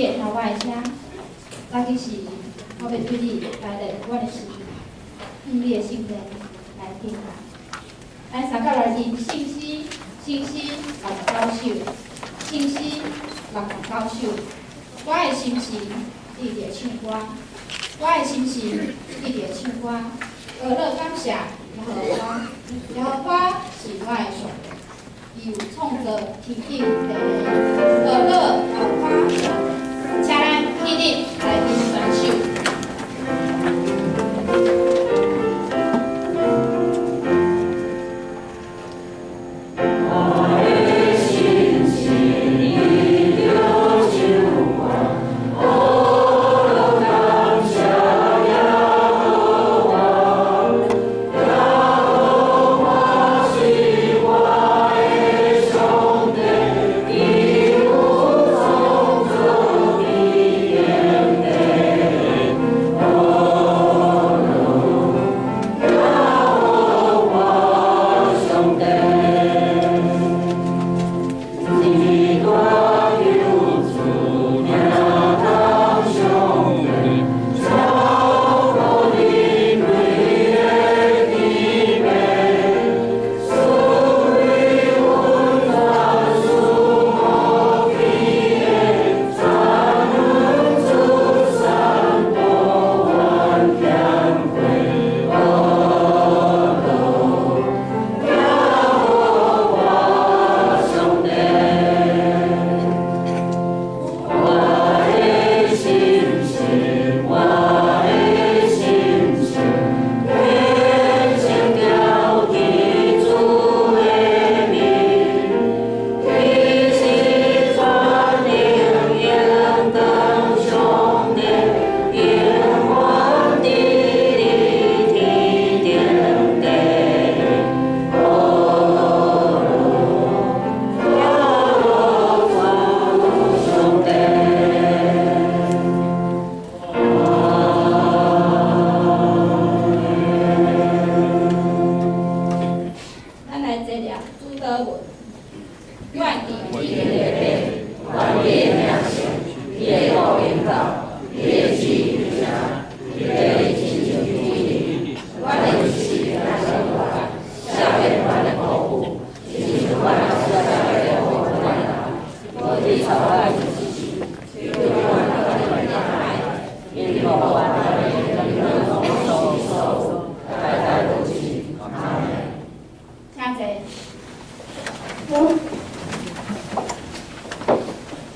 你會聽我的聲。早起時，我欲對你來練我的詩，向你的聖殿來敬拜。咱三甲來念聖詩，聖詩69首，聖詩69首。我的心神一直唱歌，我的心神一直唱歌，呵咾感謝耶和華，耶和華是我的上帝，伊有創造天頂地，呵咾耶和華上帝，請咱起立來念全首。咱來坐念主禱文，願伫你的殿，願你的名聖，你的國臨到，你的旨意成，佇地親像佇天。阮的一時若生活，赦免阮的過犯，親像阮也赦免過犯的人。無去帶阮入試探，救阮脫離惡害。因國權柄所有，代代如是。阿門。請坐。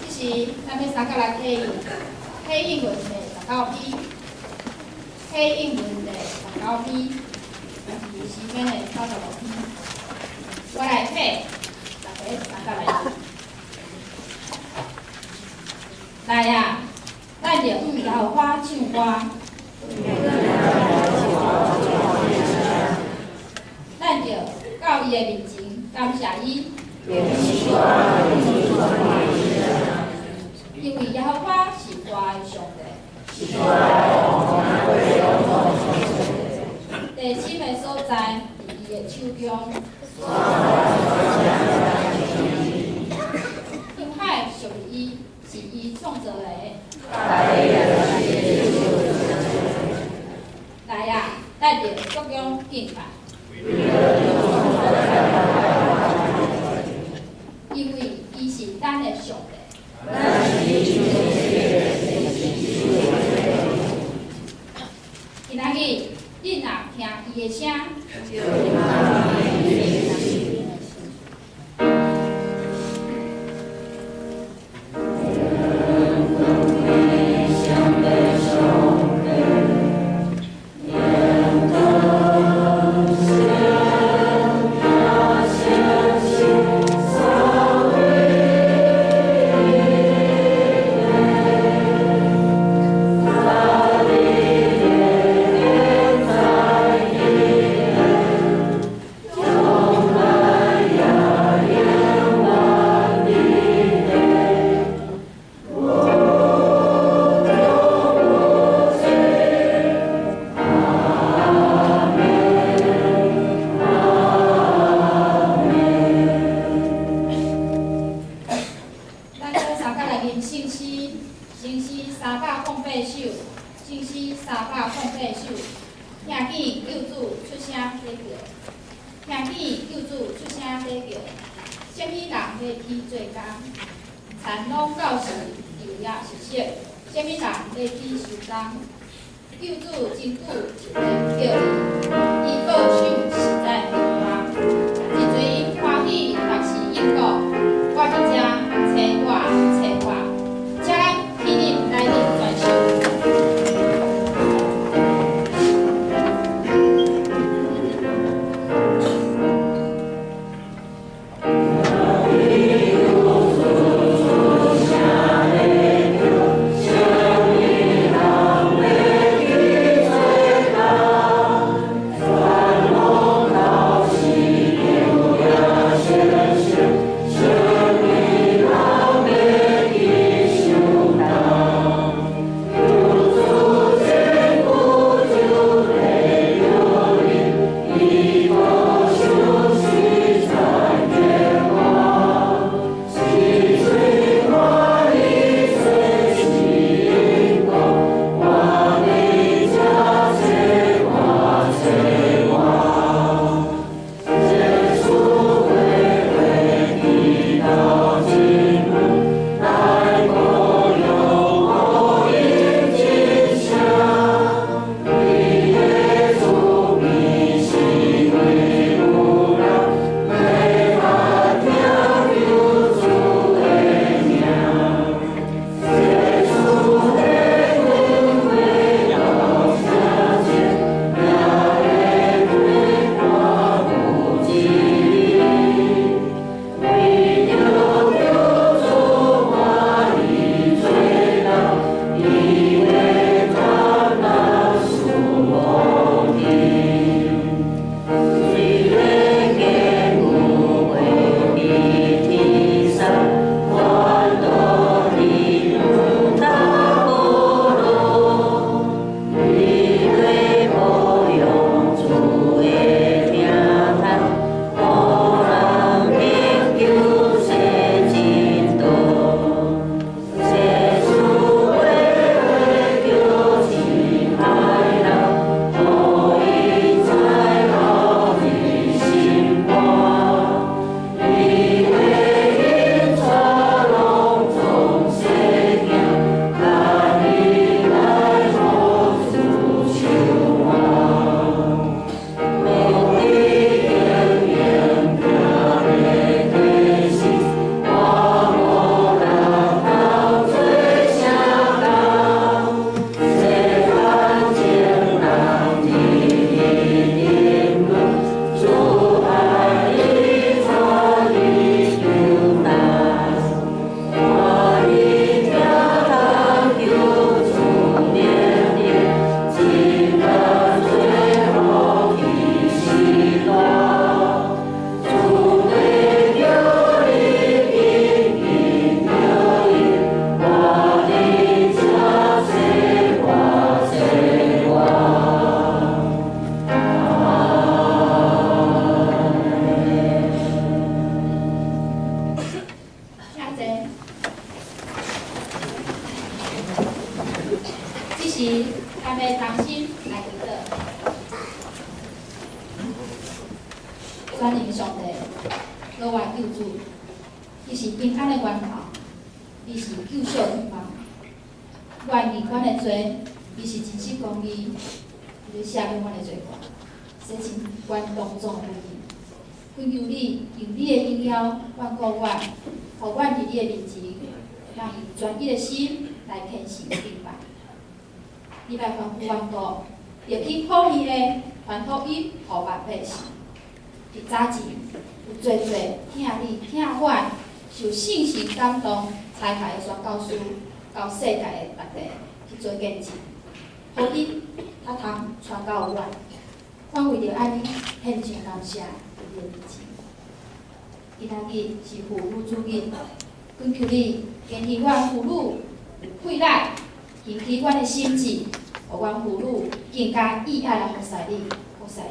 這時，咱欲三甲來啟應，啟應文第19篇，啟應文第19篇，是詩篇的95篇。我來啟，大家三甲來念。來啊，咱就向耶和華唱歌。咱就到伊的面前感謝伊，因為耶和華是大的上帝，地深的所在佇伊的手中，沧海屬於伊，是伊創造的。來啊，咱就各樣敬拜。因為伊是咱的上帝。今仔日，恁若聽伊的聲，叫，啥物人欲去做工？田攏到時就業熟悉，啥物人欲去收工？救主真久就咧叫你，伊報手實在平安，一錘歡喜，若是應果，我佇遮找我找我，請咱起立來認全唱。請坐。這時，咱欲同心來祈禱。全能上帝，閣我救主，你是平安的源頭，你是救贖的希望。願意阮的罪，你是真實公義，你赦免阮的罪過，洗淨阮種種的不義。懇求你用你的榮耀穩固阮，予阮佇你的面前，通用專一的心來虔誠敬拜。你來吩咐阮國，著去可疑的傳福音予萬百姓。佇早前有濟濟疼你疼阮，受聖神感動差派的宣教師，到世界的各地去做見證，予𪜶較通傳到阮。阮為著按呢獻上感謝佇你的面前。今仔日是婦女主日，懇求你興起阮婦女有氣力，興起阮的心志，予阮婦女更加意愛來服侍你，服侍人，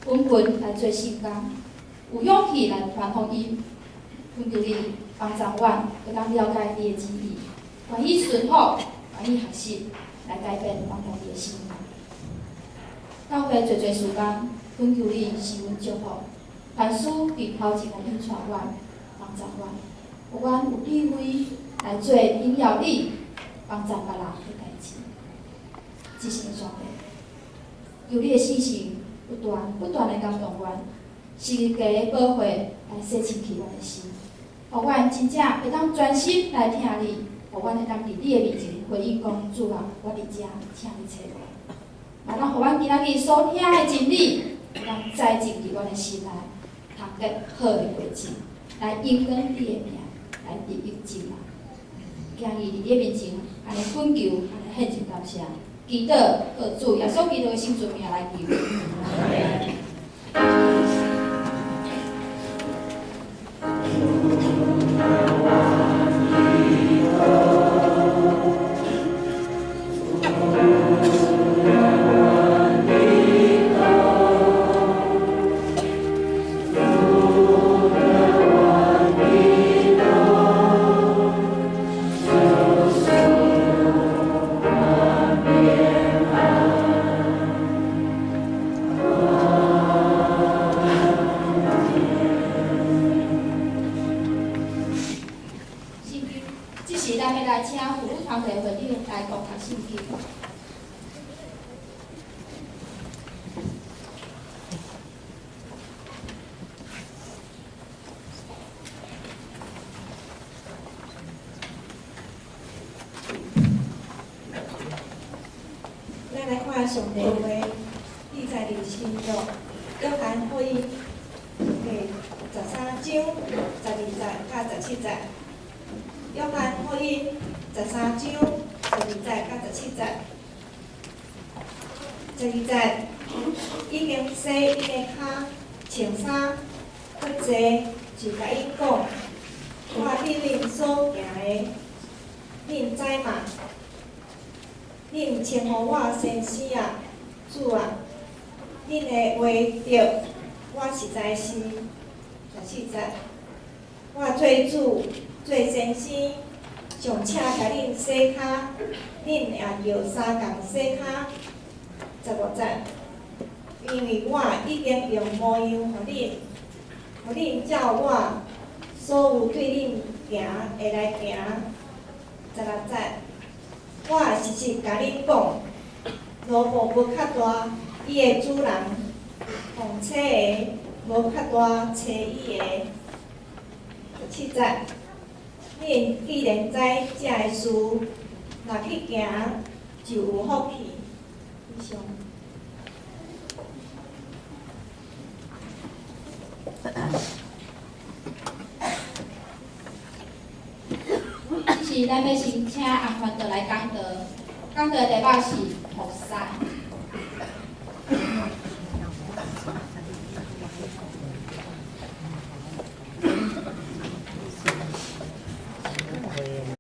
殷勤來做聖工，有勇氣來傳福音。懇求你幫助阮，會當了解你的旨意，願意順服，願意學習，來改變阮家己的生命。教會濟濟時間，懇求你賜阮祝福，凡事伫頭前來引帶阮，幫助阮，予阮有智慧來做榮耀你，幫助別人的代誌。至聖上帝，求你的聖神不斷不斷的感動阮，十字架的寶血來洗清氣阮的心，予阮真正會當專心來聽你，予阮會當佇你的面前回應講，主啊，我佇遮，請你揣我。嘛當予阮今仔日所聽的真理，會當栽種佇阮的心內，通得好的果子，來榮光你的名，來得益眾人。今日佇你的面前，按呢懇求，按呢獻上感謝，祈禱，靠主耶穌基督的聖尊名來求。聖經，這時咱欲來請婦女團體會長來講讀聖經。咱來看上帝話，記載佇新約約翰福音第13章12節佮17節。約翰福音13章12節佮17節。12節，已經洗𪜶的跤，穿衫，閣坐，就共𪜶講：我對恁所行的，恁知嗎？恁稱呼我先生啊，主啊，恁的話對，我實在是。14節，我做主，做先生，尚且共恁洗跤，恁也著相仝洗跤。15節，因為我已經用模樣予恁，予恁照我所有對恁行的來行。16節，我實實共恁講，奴僕無較大伊的主人，奉差的無較大差伊的。17節，恁既然知這个事，若去行，就有福氣。以上。這時咱欲先請阿傳道來講道，講道的題目是服侍。